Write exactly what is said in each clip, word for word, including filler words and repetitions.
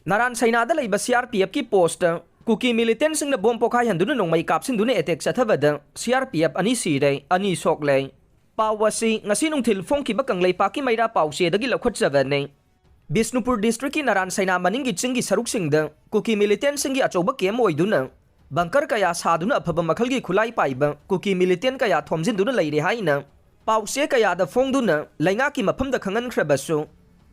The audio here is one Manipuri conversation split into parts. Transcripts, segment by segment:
ꯅꯔꯥꯟ ꯁꯩꯅꯥꯗ ꯂꯩꯕ C R P F ꯀꯤ ꯄꯣꯁꯇ ꯀꯨꯀꯤ ꯃꯤꯂꯤꯇꯦꯟꯁꯤꯡꯅ ꯕꯣꯝ ꯄꯣꯈꯥꯏꯍꯟꯗꯨꯅ ꯅꯣꯡꯃꯩ ꯀꯥꯞꯁꯤꯟꯗꯨꯅ ꯑꯦꯇꯦꯛ ꯆꯠꯊꯕꯗ C R P F ꯑꯅꯤ ꯁꯤꯔꯦ, ꯑꯅꯤ ꯁꯣꯛꯂꯦ꯫ ꯄꯥꯎ ꯑꯁꯤ ꯉꯁꯤ ꯅꯨꯡꯊꯤꯜ ꯐꯣꯡꯈꯤꯕ ꯀꯪꯂꯩꯄꯥꯛꯀꯤ ꯃꯩꯔꯥ ꯄꯥꯎꯆꯦꯗꯒꯤ ꯂꯧꯈꯠꯆꯕꯅꯤ꯫ ꯕꯤꯁꯅꯨꯄꯨꯔ ꯗꯤꯁꯇ꯭ꯔꯤꯛꯀꯤ ꯅꯔꯥꯟ ꯁꯩꯅꯥ ꯃꯅꯤꯡꯒꯤ ꯆꯤꯡꯒꯤ ꯁꯔꯨꯛꯁꯤꯡꯗ ꯀꯨꯀꯤ ꯃꯤꯂꯤꯇꯦꯟꯁꯤꯡꯒꯤ ꯑꯆꯧꯕ ꯀꯦꯝ ꯑꯣꯏꯗꯨꯅ ꯕꯪꯀꯔ ꯀꯌꯥ ꯁꯥꯗꯨꯅ ꯑꯐꯕ ꯃꯈꯜꯒꯤ ꯈꯨꯠꯂꯥꯏ ꯄꯥꯏꯕ ꯀꯨꯀꯤ ꯃꯤꯂꯤꯇꯦꯟ ꯀꯌꯥ ꯊꯣꯝꯖꯤꯟꯗꯨꯅ ꯂꯩꯔꯦ ꯍꯥꯏꯅ ꯄꯥꯎꯆꯦ ꯀꯌꯥꯗ ꯐꯣꯡꯗꯨꯅ ꯂꯩꯉꯥꯛꯀꯤ ꯃꯐꯝꯗ ꯈꯪꯍꯟꯈ꯭ꯔꯕꯁꯨ,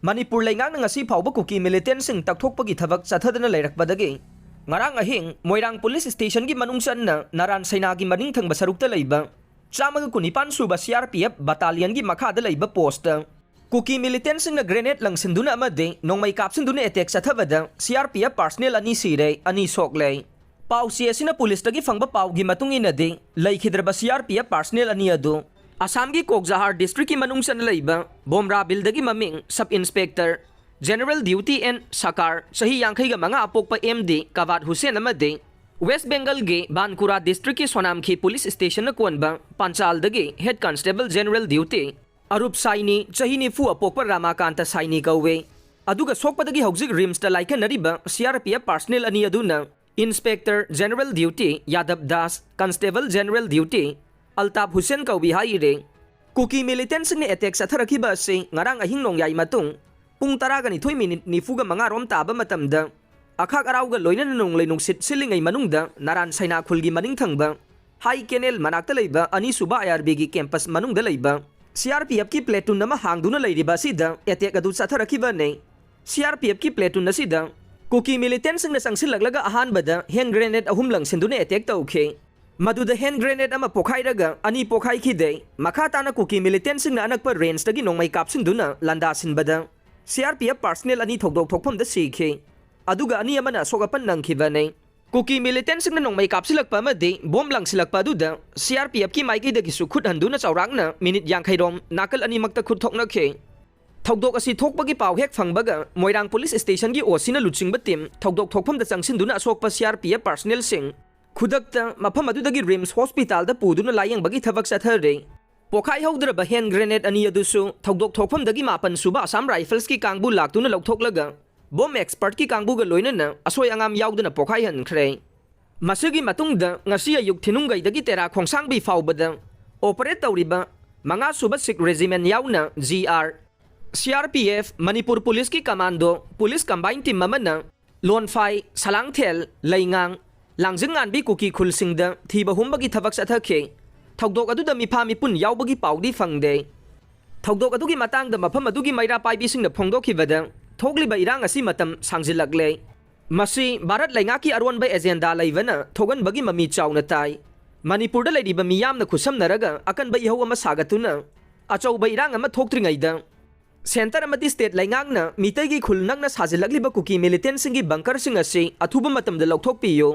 ꯃꯅꯤꯄꯨꯔ ꯂꯩꯉꯥꯛꯅ ꯉꯁꯤ ꯐꯥꯎꯕ ꯀꯨꯀꯤ ꯃꯤꯂꯤꯇꯦꯟꯁꯤꯡ ꯇꯛꯊꯣꯛꯄꯒꯤ ꯊꯕꯛ ꯆꯠꯊꯗꯅ ꯂꯩꯔꯛꯄꯗꯒꯤ, ꯉꯔꯥꯡ ꯑꯍꯤꯡ ꯃꯣꯏꯔꯥꯡ ꯄꯨꯂꯤꯁ ꯁ꯭ꯇꯦꯁꯟꯒꯤ ꯃꯅꯨꯡ ꯆꯟꯅ ꯅꯔꯥꯟ ꯁꯩꯅꯥꯒꯤ ꯃꯅꯤꯡ ꯊꯪꯕ ꯁꯔꯨꯛꯇ ꯂꯩꯕ ꯆꯥꯝꯃꯒ ꯀꯨꯟꯅꯤꯄꯥꯟ ꯁꯨꯕ C R P F ꯕꯇꯥꯂꯤꯌꯟꯒꯤ ꯃꯈꯥꯗ ꯂꯩꯕ ꯄꯣꯁꯇ ꯀꯨꯀꯤ ꯃꯤꯂꯤꯇꯦꯟꯁꯤꯡꯅ ꯒ꯭ꯔꯦꯅꯦꯗ ꯂꯪꯁꯤꯟꯗꯨꯅ ꯑꯃꯗꯤ ꯅꯣꯡꯃꯩ ꯀꯥꯞꯁꯤꯟꯗꯨꯅ ꯑꯦꯇꯦꯛ ꯆꯠꯊꯕꯗ C R P F personnel ꯑꯅꯤ ꯁꯤꯔꯦ, ꯑꯅꯤ ꯁꯣꯛꯂꯦ꯫ ꯄꯥꯎꯆꯦ ꯑꯁꯤꯅ ꯄꯨꯂꯤꯁꯇꯒꯤ ꯐꯪꯕ ꯄꯥꯎꯒꯤ ꯃꯇꯨꯡ ꯏꯟꯅꯗꯤ, ꯂꯩꯈꯤꯗ꯭ꯔꯕ C R P F personnel ꯑꯅꯤ ꯑꯗꯨ ꯑꯁꯥꯝꯒꯤ ꯀꯣꯛꯖꯍꯥꯔ ꯗꯤꯁꯇ꯭ꯔꯤꯛꯀꯤ ꯃꯅꯨꯡ ꯆꯟꯅ ꯂꯩꯕ ꯕꯣꯝꯔꯥꯕꯤꯜꯗꯒꯤ ꯃꯃꯤꯡ sub inspector general duty N Sakar, ꯆꯍꯤ ꯌꯥꯡꯈꯩꯒ ꯃꯉꯥ ꯑꯄꯣꯛꯄ M D ꯀꯕꯥꯠ ꯍꯨꯁꯦꯟ ꯑꯃꯗꯤ ꯋꯦꯁ ꯕꯦꯡꯒꯜꯒꯤ ꯕꯥꯟꯀꯨꯔꯥ ꯗꯤꯁꯇ꯭ꯔꯤꯛꯀꯤ ꯁꯣꯅꯥꯝꯈꯤ ꯄꯨꯂꯤꯁ ꯁ꯭ꯇꯦꯁꯟꯅ ꯀꯣꯟꯕ ꯄꯥꯟꯆꯥꯜꯗꯒꯤ ꯍꯦꯗ ꯀꯟꯁꯇꯦꯕꯜ ꯖꯦꯅꯔꯦꯜ ꯗ꯭ꯌꯨꯇꯤ ꯑꯔꯨꯞ ꯁꯥꯏꯅꯤ, ꯆꯍꯤ ꯅꯤꯐꯨ ꯑꯄꯣꯛꯄ ꯔꯥꯃꯥꯀꯥꯟꯇ ꯁꯥꯏꯅꯤ ꯀꯧꯏ꯫ ꯑꯗꯨꯒ ꯁꯣꯛꯄꯗꯒꯤ ꯍꯧꯖꯤꯛ ꯔꯤꯝꯁꯇ ꯂꯥꯏꯀꯠꯅꯔꯤꯕ C R P F personnel ꯑꯅꯤ ꯑꯗꯨꯅ inspector general duty Yadav Das, constable general duty Altaf Hussain ꯀꯧꯏ ꯍꯥꯏꯔꯤ꯫ ꯀꯨꯀꯤ ꯃꯤꯂꯤꯇꯦꯟꯁꯤꯡꯅ ꯑꯦꯇꯦꯛ ꯆꯠꯊꯔꯛꯈꯤꯕ ꯑꯁꯤ ꯉꯔꯥꯡ ꯑꯍꯤꯡ ꯅꯣꯡꯌꯥꯏ ꯃꯇꯨꯡ ꯄꯨꯡ ꯇꯔꯥꯒ ꯅꯤꯊꯣꯏ ꯃꯤꯅꯤꯠ ꯅꯤꯐꯨꯒ ꯃꯉꯥ ꯔꯣꯝ ꯇꯥꯕ ꯃꯇꯝꯗ ꯑꯈꯥꯛ ꯑꯔꯥꯎꯒ ꯂꯣꯏꯅꯅ ꯅꯣꯡꯂꯩ ꯅꯨꯡꯁꯤꯠ ꯁꯤꯜꯂꯤꯉꯩ ꯃꯅꯨꯡꯗ ꯅꯔꯥꯟ ꯁꯩꯅꯥ ꯈꯨꯜꯒꯤ ꯃꯅꯤꯡ ꯊꯪꯕ ꯍꯥꯏ ꯀꯦꯅꯦꯜ ꯃꯅꯥꯛꯇ ꯂꯩꯕ ꯑꯅꯤꯁꯨꯕ I R B ꯒꯤ ꯀꯦꯝꯄꯁ ꯃꯅꯨꯡꯗ ꯂꯩꯕ C R P F ꯀꯤ ꯄ꯭ꯂꯦꯇꯨꯟ ꯑꯃ ꯍꯥꯡꯗꯨꯅ ꯂꯩꯔꯤꯕ ꯑꯁꯤꯗ ꯑꯦꯇꯦꯛ ꯑꯗꯨ ꯆꯠꯊꯔꯛꯈꯤꯕꯅꯤ꯫ C R P F ꯀꯤ ꯄ꯭ꯂꯦꯇꯨꯟ ꯑꯁꯤꯗ ꯀꯨꯀꯤ ꯃꯤꯂꯤꯇꯦꯟꯁꯤꯡꯅ ꯆꯪꯁꯤꯜꯂꯛꯂꯒ ꯑꯍꯥꯟꯕꯗ ꯍꯦꯟ ꯒ꯭ꯔꯦꯅꯦꯗ ꯑꯍꯨꯝ ꯂꯪꯁꯤꯟꯗꯨꯅ ꯑꯦꯇꯦꯛ ꯇꯧꯈꯤ꯫ ꯃꯗꯨꯗ ꯍꯦꯟ ꯒ꯭ꯔꯦꯅꯦꯗ ꯑꯃ ꯄꯣꯈꯥꯏꯔꯒ ꯑꯅꯤ ꯄꯣꯈꯥꯏꯈꯤꯗꯦ꯫ ꯃꯈꯥ ꯇꯥꯅ ꯀꯨꯀꯤ ꯃꯤꯂꯤꯇꯦꯟꯁꯤꯡꯅ ꯑꯅꯛꯄ ꯔꯦꯟꯖꯇꯒꯤ ꯅꯣꯡꯃꯩ ꯀꯥꯞꯁꯤꯟꯗꯨꯅ ꯂꯥꯟꯗꯥꯁꯤꯟꯕꯗ C R P F personnel ꯑꯅꯤ ꯊꯧꯗꯣꯛ ꯊꯣꯛꯐꯝꯗ ꯁꯤꯈꯤ꯫ ꯑꯗꯨꯒ ꯑꯅꯤ ꯑꯃꯅ ꯑꯁꯣꯛ ꯑꯄꯟ ꯅꯪꯈꯤꯕꯅꯤ꯫ ꯀꯨꯀꯤ ꯃꯤꯂꯤꯇꯦꯟꯁꯤꯡꯅ ꯅꯣꯡꯃꯩ ꯀꯥꯞꯁꯤꯜꯂꯛꯄ ꯑꯃꯗꯤ ꯕꯣꯝ ꯂꯪꯁꯤꯜꯂꯛꯄ ꯑꯗꯨꯗ C R P F ꯀꯤ ꯃꯥꯏꯀꯩꯗꯒꯤꯁꯨ ꯈꯨꯠ ꯍꯟꯗꯨꯅ ꯆꯥꯎꯔꯥꯛꯅ ꯃꯤꯅꯤꯠ ꯌꯥꯡꯈꯩ ꯔꯣꯝ ꯅꯥꯀꯜ ꯑꯅꯤꯃꯛꯇ ꯈꯨꯠ ꯊꯣꯛꯅꯈꯤ꯫ ꯊꯧꯗꯣꯛ ꯑꯁꯤ ꯊꯣꯛꯄꯒꯤ ꯄꯥꯎ ꯍꯦꯛ ꯐꯪꯕꯒ ꯃꯣꯏꯔꯥꯡ ꯄꯨꯂꯤꯁ ꯁ꯭ꯇꯦꯁꯟꯒꯤ O C ꯅ ꯂꯨꯆꯤꯡꯕ ꯇꯤꯝ ꯊꯧꯗꯣꯛ ꯊꯣꯛꯐꯝꯗ ꯆꯪꯁꯤꯟꯗꯨꯅ ꯑꯁꯣꯛꯄ C R P F ꯄꯥꯔꯁꯅꯦꯜꯁꯤꯡ ꯈꯨꯗꯛꯇ ꯃꯐꯝ ꯑꯗꯨꯗꯒꯤ ꯔꯤꯝꯁ ꯍꯣꯁꯄꯤꯇꯥꯜꯗ ꯄꯨꯗꯨꯅ ꯂꯥꯌꯦꯡꯕꯒꯤ ꯊꯕꯛ ꯆꯠꯊꯔꯦ꯫ ꯄꯣꯈꯥꯏꯍꯧꯗ꯭ꯔꯕ ꯍꯦꯟ ꯒ꯭ꯔꯦꯅꯦꯗ ꯑꯅꯤ ꯑꯗꯨꯁꯨ ꯊꯧꯗꯣꯛ ꯊꯣꯛꯐꯝꯗꯒꯤ ꯃꯥꯄꯟ ꯁꯨꯕ ꯑꯁꯥꯝ ꯔꯥꯏꯐꯜꯁꯀꯤ ꯀꯥꯡꯕꯨ ꯂꯥꯛꯇꯨꯅ ꯂꯧꯊꯣꯛꯂꯒ ꯕꯣꯝ ꯑꯦꯛꯁꯄꯔꯠꯀꯤ ꯀꯥꯡꯕꯨꯒ ꯂꯣꯏꯅꯅ ꯑꯁꯣꯏ ꯑꯉꯥꯝ ꯌꯥꯎꯗꯅ ꯄꯣꯈꯥꯏꯍꯟꯈ꯭ꯔꯦ꯫ ꯃꯁꯤꯒꯤ ꯃꯇꯨꯡꯗ ꯉꯁꯤ ꯑꯌꯨꯛ ꯊꯤꯅꯨꯡꯒꯩꯗꯒꯤ ꯇꯦꯔꯥ ꯈꯣꯡꯁꯥꯡꯕꯤ ꯐꯥꯎꯕꯗ ꯑꯣꯄꯔꯦꯠ ꯇꯧꯔꯤꯕ ꯃꯉꯥ ꯁꯨꯕ ꯁꯤꯛ ꯔꯦꯖꯤꯃꯦꯟ ꯌꯥꯎꯅ G R, C R P F, Manipur ꯄꯨꯂꯤꯁꯀꯤ ꯀꯃꯥꯟꯗꯣ, ꯄꯨꯂꯤꯁ ꯀꯝꯕꯥꯏꯟ ꯇꯤꯝ ꯑꯃꯅ ꯂꯣꯟꯐꯥꯏ, ꯁꯂꯥꯡꯊꯦꯜ, ꯂꯩꯉꯥꯡ, ꯂꯥꯡꯖꯤꯡꯉꯥꯟꯕꯤ ꯀꯨꯀꯤ ꯈꯨꯜꯁꯤꯡꯗ ꯊꯤꯕ ꯍꯨꯝꯕꯒꯤ ꯊꯕꯛ ꯆꯠꯊꯈꯤ꯫ ꯊꯧꯗꯣꯛ ꯑꯗꯨꯗ ꯃꯤꯐꯥ ꯃꯤꯄꯨꯟ ꯌꯥꯎꯕꯒꯤ ꯄꯥꯎꯗꯤ ꯐꯪꯗꯦ꯫ ꯊꯧꯗꯣꯛ ꯑꯗꯨꯒꯤ ꯃꯇꯥꯡꯗ ꯃꯐꯝ ꯑꯗꯨꯒꯤ ꯃꯩꯔꯥ ꯄꯥꯏꯕꯤꯁꯤꯡꯅ ꯐꯣꯡꯗꯣꯛꯈꯤꯕꯗ, ꯊꯣꯛꯂꯤꯕ ꯏꯔꯥꯡ ꯑꯁꯤ ꯃꯇꯝ ꯁꯥꯡꯖꯤꯜꯂꯛꯂꯦ꯫ ꯃꯁꯤ ꯚꯥꯔꯠ ꯂꯩꯉꯥꯛꯀꯤ ꯑꯔꯣꯟꯕ ꯑꯦꯖꯦꯟꯗꯥ ꯂꯩꯕꯅ ꯊꯣꯛꯍꯟꯕꯒꯤ ꯃꯃꯤ ꯆꯥꯎꯅ ꯇꯥꯏ꯫ ꯃꯅꯤꯄꯨꯔꯗ ꯂꯩꯔꯤꯕ ꯃꯤꯌꯥꯝꯅ ꯈꯨꯠꯁꯝꯅꯔꯒ ꯑꯀꯟꯕ ꯏꯍꯧ ꯑꯃ ꯁꯥꯒꯠꯇꯨꯅ ꯑꯆꯧꯕ ꯏꯔꯥꯡ ꯑꯃ ꯊꯣꯛꯇ꯭ꯔꯤꯉꯩꯗ ꯁꯦꯟꯇꯔ ꯑꯃꯗꯤ ꯁ꯭ꯇꯦꯠ ꯂꯩꯉꯥꯛꯅ ꯃꯤꯇꯩꯒꯤ ꯈꯨꯜ ꯅꯛꯅ ꯁꯥꯖꯤꯜꯂꯛꯂꯤꯕ ꯀꯨꯀꯤ ꯃꯤꯂꯤꯇꯦꯟꯁꯤꯡꯒꯤ ꯕꯪꯀꯔꯁꯤꯡ ꯑꯁꯤ ꯑꯊꯨꯕ ꯃꯇꯝꯗ ꯂꯧꯊꯣꯛꯄꯤꯌꯨ꯫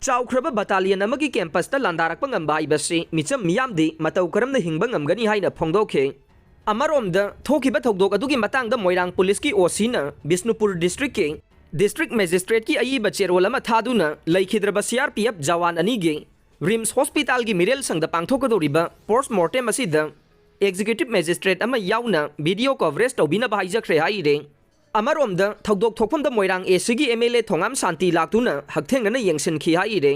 ꯆꯥꯎꯈ꯭ꯔꯕ ꯕꯇꯥꯂꯤꯌꯟ ꯑꯃꯒꯤ ꯀꯦꯝꯄꯁꯇ ꯂꯥꯟꯗꯥꯔꯛꯄ ꯉꯝꯕ ꯍꯥꯏꯕꯁꯤ ꯃꯤꯆꯝ ꯃꯤꯌꯥꯝꯗꯤ ꯃꯇꯧ ꯀꯔꯝꯅ ꯍꯤꯡꯕ ꯉꯝꯒꯅꯤ ꯍꯥꯏꯅ ꯐꯣꯡꯗꯣꯛꯈꯤ꯫ ꯑꯃꯔꯣꯝꯗ, ꯊꯣꯛꯈꯤꯕ ꯊꯧꯗꯣꯛ ꯑꯗꯨꯒꯤ ꯃꯇꯥꯡꯗ ꯃꯣꯏꯔꯥꯡ ꯄꯨꯂꯤꯁꯀꯤ ꯑꯣ ꯁꯤꯅ ꯕꯤꯁꯅꯨꯄꯨꯔ ꯗꯤꯁꯇ꯭ꯔꯤꯛꯀꯤ ꯗꯤꯁꯇ꯭ꯔꯤꯛ ꯃꯦꯖꯤꯁꯇ꯭ꯔꯦꯠꯀꯤ ꯑꯏꯕ ꯆꯦꯔꯣꯜ ꯑꯃ ꯊꯥꯗꯨꯅ ꯂꯩꯈꯤꯗ꯭ꯔꯕ C R P F Jawan ꯑꯅꯤꯒꯤ ꯔꯤꯝꯁ ꯍꯣꯁꯄꯤꯇꯥꯜꯒꯤ ꯃꯤꯔꯦꯜ ꯁꯪꯗ ꯄꯥꯡꯊꯣꯛꯀꯗꯧꯔꯤꯕ ꯄꯣꯁꯠ ꯃꯣꯔꯇꯦꯝ ꯑꯁꯤꯗ ꯑꯦꯛꯖꯤꯀ꯭ꯌꯨꯇꯤꯚ ꯃꯦꯖꯤꯁꯇ꯭ꯔꯦꯠ ꯑꯃ ꯌꯥꯎꯅ ꯚꯤꯗꯤꯑꯣ ꯀꯣꯚꯔꯦꯖ ꯇꯧꯕꯤꯅꯕ ꯍꯥꯏꯖꯈ꯭ꯔꯦ ꯍꯥꯏꯔꯦ꯫ ꯑꯃꯔꯣꯝꯗ, ꯊꯧꯗꯣꯛ ꯊꯣꯛꯐꯝꯗ ꯃꯣꯏꯔꯥꯡ ꯑꯦ ꯁꯤꯒꯤ ꯑꯦꯝ ꯑꯦꯜ ꯑꯦ ꯊꯣꯉꯥꯝ ꯁꯥꯟꯇꯤ ꯂꯥꯛꯇꯨꯅ ꯍꯛꯊꯦꯡꯅꯅ ꯌꯦꯡꯁꯤꯟꯈꯤ ꯍꯥꯏꯔꯦ꯫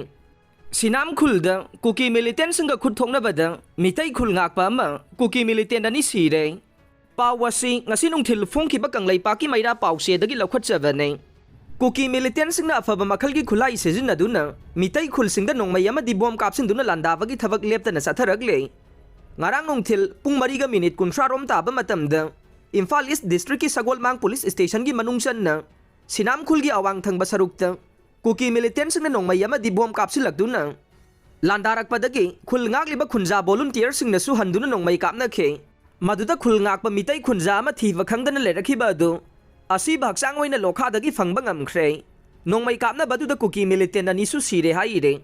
ꯁꯤꯅꯥꯝ ꯈꯨꯜꯗ ꯀꯨꯀꯤ ꯃꯤꯂꯤꯇꯦꯟꯁꯤꯡꯒ ꯈꯨꯠ ꯊꯣꯛꯅꯕꯗ ꯃꯤꯇꯩ ꯈꯨꯜ ꯉꯥꯛꯄ ꯑꯃ ꯀꯨꯀꯤ ꯃꯤꯂꯤꯇꯦꯟ ꯑꯅꯤ ꯁꯤꯔꯦ꯫ ꯄꯥꯎ ꯑꯁꯤ ꯉꯁꯤ ꯅꯨꯡꯊꯤꯜ ꯐꯣꯡꯈꯤꯕ ꯀꯪꯂꯩꯄꯥꯛꯀꯤ ꯃꯩꯔꯥ ꯄꯥꯎꯆꯦꯗꯒꯤ ꯂꯧꯈꯠꯆꯕꯅꯤ꯫ ꯀꯨꯀꯤ ꯃꯤꯂꯤꯇꯦꯟꯁꯤꯡꯅ ꯑꯐꯕ ꯃꯈꯜꯒꯤ ꯈꯨꯠꯂꯥꯏ ꯁꯤꯖꯤꯟꯅꯗꯨꯅ ꯃꯤꯇꯩ ꯈꯨꯜꯁꯤꯡꯗ ꯅꯣꯡꯃꯩ ꯑꯃꯗꯤ ꯕꯣꯝ ꯀꯥꯞꯁꯤꯟꯗꯨꯅ ꯂꯥꯟꯗꯥꯕꯒꯤ ꯊꯕꯛ ꯂꯦꯞꯇꯅ ꯆꯠꯊꯔꯛꯂꯦ꯫ ꯉꯔꯥꯡ ꯅꯨꯡꯊꯤꯜ ꯄꯨꯡ ꯃꯔꯤꯒ ꯃꯤꯅꯤꯠ ꯀꯨꯟꯊ꯭ꯔꯥ ꯔꯣꯝ ꯇꯥꯕ ꯃꯇꯝꯗ ꯏꯝꯐꯥꯜ ꯏꯁ ꯗꯤꯁꯇ꯭ꯔꯤꯛꯀꯤ ꯁꯒꯣꯜꯃꯥꯡ ꯄꯨꯂꯤꯁ ꯁ꯭ꯇꯦꯁꯟꯒꯤ ꯃꯅꯨꯡ ꯆꯟꯅ ꯁꯤꯅꯥꯝ ꯈꯨꯜꯒꯤ ꯑꯋꯥꯡ ꯊꯪꯕ ꯁꯔꯨꯛꯇ ꯀꯨꯀꯤ ꯃꯤꯂꯤꯇꯦꯟꯁꯤꯡꯅ ꯅꯣꯡꯃꯩ ꯑꯃꯗꯤ ꯕꯣꯝ ꯀꯥꯞꯁꯤꯜꯂꯛꯇꯨꯅ ꯂꯥꯟꯗꯥꯔꯛꯄꯗꯒꯤ ꯈꯨꯜ ꯉꯥꯛꯂꯤꯕ ꯈꯨꯟꯖꯥ ꯚꯣꯂꯨꯟꯇꯤꯌꯔꯁꯤꯡꯅꯁꯨ ꯍꯟꯗꯨꯅ ꯅꯣꯡꯃꯩ ꯀꯥꯞꯅꯈꯤ꯫ ꯃꯗꯨꯗ ꯈꯨꯜ ꯉꯥꯛꯄ ꯃꯤꯇꯩ ꯈꯨꯟꯖꯥ ꯑꯃ ꯊꯤꯕ ꯈꯪꯗꯅ ꯂꯩꯔꯛꯈꯤꯕ ꯑꯗꯨ ꯑꯁꯤꯕ ꯍꯛꯆꯥꯡ ꯑꯣꯏꯅ ꯂꯣꯈꯥꯗꯒꯤ ꯐꯪꯕ ꯉꯝꯈ꯭ꯔꯦ꯫ ꯅꯣꯡꯃꯩ ꯀꯥꯞꯅꯕ ꯑꯗꯨꯗ ꯀꯨꯀꯤ ꯃꯤꯂꯤꯇꯦꯟ ꯑꯅꯤꯁꯨ ꯁꯤꯔꯦ ꯍꯥꯏꯔꯦ꯫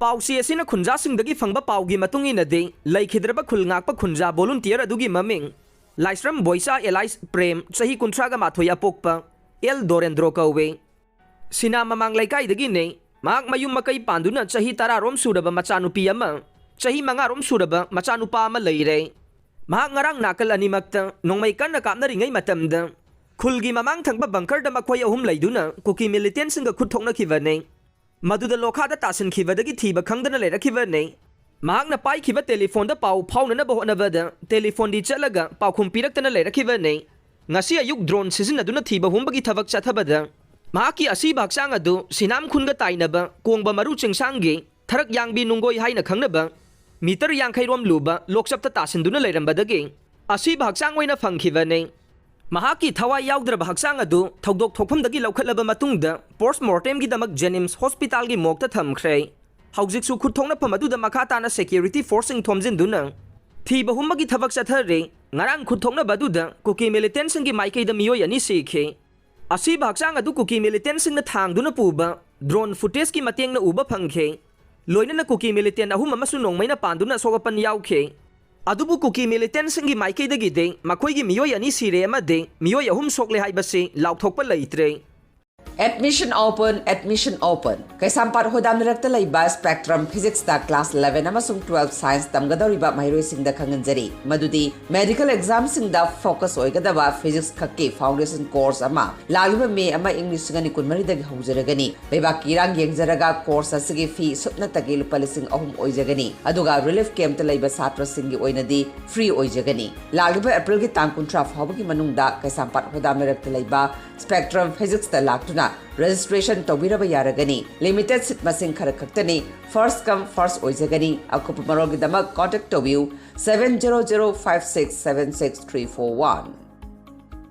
ꯄꯥꯎꯆꯦ ꯑꯁꯤꯅ ꯈꯨꯟꯖꯥꯁꯤꯡꯗꯒꯤ ꯐꯪꯕ ꯄꯥꯎꯒꯤ ꯃꯇꯨꯡ ꯏꯟꯅꯗꯤ, ꯂꯩꯈꯤꯗ꯭ꯔꯕ ꯈꯨꯜ ꯉꯥꯛꯄ ꯈꯨꯟꯖꯥ ꯚꯣꯂꯨꯟꯇꯤꯌꯔ ꯑꯗꯨꯒꯤ ꯃꯃꯤꯡ ꯂꯥꯏꯁ꯭ꯔꯝ ꯕꯣꯏꯆꯥ ꯑꯦꯂꯥꯏꯁ ꯄ꯭ꯔꯦꯝ, ꯆꯍꯤ ꯀꯨꯟꯊ꯭ꯔꯥꯒ ꯃꯥꯊꯣꯏ ꯑꯄꯣꯛꯄ, ꯑꯦꯜ ꯗꯣꯔꯦꯟꯗ꯭ꯔꯣ ꯀꯧꯏ꯫ ꯁꯤꯅꯥ ꯃꯃꯥꯡ ꯂꯩꯀꯥꯏꯗꯒꯤꯅꯤ꯫ ꯃꯍꯥꯛ ꯃꯌꯨꯝ ꯃꯀꯩ ꯄꯥꯟꯗꯨꯅ ꯆꯍꯤ ꯇꯔꯥꯔꯣꯝ ꯁꯨꯔꯕ ꯃꯆꯥꯅꯨꯄꯤ ꯑꯃ, ꯆꯍꯤ ꯃꯉꯥꯔꯣꯝ ꯁꯨꯔꯕ ꯃꯆꯥꯅꯨꯄꯥ ꯑꯃ ꯂꯩꯔꯦ꯫ ꯃꯍꯥꯛ ꯉꯔꯥꯡ ꯅꯥꯀꯜ ꯑꯅꯤꯃꯛꯇ ꯅꯣꯡꯃꯩ ꯀꯟꯅ ꯀꯥꯞꯅꯔꯤꯉꯩ ꯃꯇꯝꯗ ꯈꯨꯜꯒꯤ ꯃꯃꯥꯡ ꯊꯪꯕ ꯕꯪꯀꯔꯗ ꯃꯈꯣꯏ ꯑꯍꯨꯝ ꯂꯩꯗꯨꯅ ꯀꯨꯀꯤ ꯃꯤꯂꯤꯇꯦꯟꯁꯤꯡꯒ ꯈꯨꯠ ꯊꯣꯛꯅꯈꯤꯕꯅꯤ꯫ ꯃꯗꯨꯗ ꯂꯣꯈꯥꯗ ꯇꯥꯁꯤꯟꯈꯤꯕꯗꯒꯤ ꯊꯤꯕ ꯈꯪꯗꯅ ꯂꯩꯔꯛꯈꯤꯕꯅꯤ꯫ ꯃꯍꯥꯛꯅ ꯄꯥꯏꯈꯤꯕ ꯇꯦꯂꯤꯐꯣꯟꯗ ꯄꯥꯎ ꯐꯥꯎꯅꯅꯕ ꯍꯣꯠꯅꯕꯗ ꯇꯦꯂꯤꯐꯣꯟꯗꯤ ꯆꯠꯂꯒ ꯄꯥꯎꯈꯨꯝ ꯄꯤꯔꯛꯇꯅ ꯂꯩꯔꯛꯈꯤꯕꯅꯤ꯫ ꯉꯁꯤ ꯑꯌꯨꯛ ꯗ꯭ꯔꯣꯟ ꯁꯤꯖꯤꯟꯅꯗꯨꯅ ꯊꯤꯕ ꯍꯨꯝꯕꯒꯤ ꯊꯕꯛ ꯆꯠꯊꯕꯗ ꯃꯍꯥꯛꯀꯤ ꯑꯁꯤꯕ ꯍꯛꯆꯥꯡ ꯑꯗꯨ ꯁꯤꯅꯥꯝ ꯈꯨꯟꯒ ꯇꯥꯏꯅꯕ ꯀꯣꯡꯕ ꯃꯔꯨ ꯆꯤꯡꯁꯥꯡꯒꯤ ꯊꯔꯛ ꯌꯥꯡꯕꯤ ꯅꯨꯡꯒꯣꯏ ꯍꯥꯏꯅ ꯈꯪꯅꯕ ꯃꯤꯇꯔ ꯌꯥꯡꯈꯩ ꯔꯣꯝ ꯂꯨꯕ ꯂꯣꯛꯆꯞꯇ ꯇꯥꯁꯤꯟꯗꯨꯅ ꯂꯩꯔꯝꯕꯗꯒꯤ ꯑꯁꯤꯕ ꯍꯛꯆꯥꯡ ꯑꯣꯏꯅ ꯐꯪꯈꯤꯕꯅꯤ꯫ ꯃꯍꯥꯛꯀꯤ ꯊꯋꯥꯏ ꯌꯥꯎꯗ꯭ꯔꯕ ꯍꯛꯆꯥꯡ ꯑꯗꯨ ꯊꯧꯗꯣꯛ ꯊꯣꯛꯐꯝꯗꯒꯤ ꯂꯧꯈꯠꯂꯕ ꯃꯇꯨꯡꯗ ꯄꯣꯁꯠꯃꯣꯔꯇꯦꯝꯒꯤꯗꯃꯛ ꯖꯦꯅꯤꯝꯁ ꯍꯣꯁꯄꯤꯇꯥꯜꯒꯤ ꯃꯣꯔꯒꯇ ꯊꯝꯈ꯭ꯔꯦ꯫ ꯍꯧꯖꯤꯛꯁꯨ ꯈꯨꯠ ꯊꯣꯛꯅꯐꯝ ꯑꯗꯨꯗ ꯃꯈꯥ ꯇꯥꯅ ꯁꯦꯀ꯭ꯌꯨꯔꯤꯇꯤ ꯐꯣꯔꯁꯁꯤꯡ ꯊꯣꯝꯖꯤꯟꯗꯨꯅ ꯊꯤꯕ ꯍꯨꯝꯕꯒꯤ ꯊꯕꯛ ꯆꯠꯊꯔꯤ꯫ ꯉꯔꯥꯡ ꯈꯨꯠ ꯊꯣꯛꯅꯕ ꯑꯗꯨꯗ ꯀꯨꯀꯤ ꯃꯤꯂꯤꯇꯦꯟꯁꯤꯡꯒꯤ ꯃꯥꯏꯀꯩꯗ ꯃꯤꯑꯣꯏ ꯑꯅꯤ ꯁꯤꯈꯤ꯫ ꯑꯁꯤꯕ ꯍꯛꯆꯥꯡ ꯑꯗꯨ ꯀꯨꯀꯤ ꯃꯤꯂꯤꯇꯦꯟꯁꯤꯡꯅ ꯊꯥꯡꯗꯨꯅ ꯄꯨꯕ ꯗ꯭ꯔꯣꯟ ꯐꯨꯇꯦꯖꯀꯤ ꯃꯇꯦꯡꯅ ꯎꯕ ꯐꯪꯈꯤ꯫ ꯂꯣꯏꯅꯅ ꯀꯨꯀꯤ ꯃꯤꯂꯤꯇꯦꯟ ꯑꯍꯨꯝ ꯑꯃꯁꯨ ꯅꯣꯡꯃꯩꯅ ꯄꯥꯟꯗꯨꯅ ꯑꯁꯣꯛ ꯑꯄꯟ ꯌꯥꯎꯈꯤ꯫ ꯑꯗꯨꯕꯨ ꯀꯨꯀꯤ ꯃꯤꯂꯤꯇꯦꯟꯁꯤꯡꯒꯤ ꯃꯥꯏꯀꯩꯗꯒꯤꯗꯤ ꯃꯈꯣꯏꯒꯤ ꯃꯤꯑꯣꯏ ꯑꯅꯤ ꯁꯤꯔꯦ ꯑꯃꯗꯤ ꯃꯤꯑꯣꯏ ꯑꯍꯨꯝ ꯁꯣꯛꯂꯦ ꯍꯥꯏꯕꯁꯤ ꯂꯥꯎꯊꯣꯛꯄ ꯂꯩꯇ꯭ꯔꯦ꯫ Admission open, admission open. ꯀꯩꯁꯥꯝꯄꯥꯠ ꯍꯣꯗꯥꯝ ꯂꯩꯔꯛꯇ ꯂꯩꯕ Spectrum Physics ꯇ class eleven ꯑꯃꯁꯨꯡ twelve science ꯇꯝꯒꯗꯧꯔꯤꯕ ꯃꯍꯩꯔꯣꯏꯁꯤꯡꯗ ꯈꯪꯍꯟꯖꯔꯤ ꯃꯗꯨꯗꯤ medical exam ꯁꯤꯡꯗ focus ꯑꯣꯏꯒꯗꯕ physics ꯈꯛꯀꯤ foundation course ꯑꯃ ꯂꯥꯛꯂꯤꯕ ꯃꯦ ꯑꯃ ꯏꯪ ꯂꯤꯁꯤꯡ ꯑꯅꯤ ꯀꯨꯟꯃꯔꯤꯗꯒꯤ ꯍꯧꯖꯔꯒꯅꯤ꯫ ꯂꯩꯕꯥꯛꯀꯤ ꯏꯔꯥꯡ ꯌꯦꯡꯖꯔꯒ course ꯑꯁꯤꯒꯤ fee ꯁꯨꯞꯅꯇꯒꯤ ꯂꯨꯄꯥ ꯂꯤꯁꯤꯡ ꯑꯍꯨꯝ ꯑꯣꯏꯖꯒꯅꯤ, ꯑꯗꯨꯒ relief camp ꯇ ꯂꯩꯕ ꯁꯥꯇ꯭ꯔꯁꯤꯡꯒꯤ ꯑꯣꯏꯅꯗꯤ free ꯑꯣꯏꯖꯒꯅꯤ꯫ ꯂꯥꯛꯂꯤꯕ April ꯒꯤ ꯇꯥꯡ ꯀꯨꯟꯊ꯭ꯔꯥ ꯐꯥꯎꯕꯒꯤ ꯃꯅꯨꯡꯗ ꯀꯩꯁꯥꯝꯄꯥꯠ ꯍꯣꯗꯥꯝ ꯂꯩꯔꯛꯇ ꯂꯩꯕ Spectrum Physics ꯇ ꯂꯥꯛꯇꯨꯅ registration ꯇꯧꯕꯤꯔꯕ ꯌꯥꯔꯒꯅꯤ꯫ Limited seat ꯃꯁꯤꯡ ꯈꯔ ꯈꯛꯇꯅꯤ꯫ First come first ꯑꯣꯏꯖꯒꯅꯤ꯫ ꯑꯀꯨꯞꯄ ꯃꯔꯣꯜꯒꯤꯗꯃꯛ contact ꯇꯧꯕꯤꯌꯨ seven zero zero five six seven six three four one꯫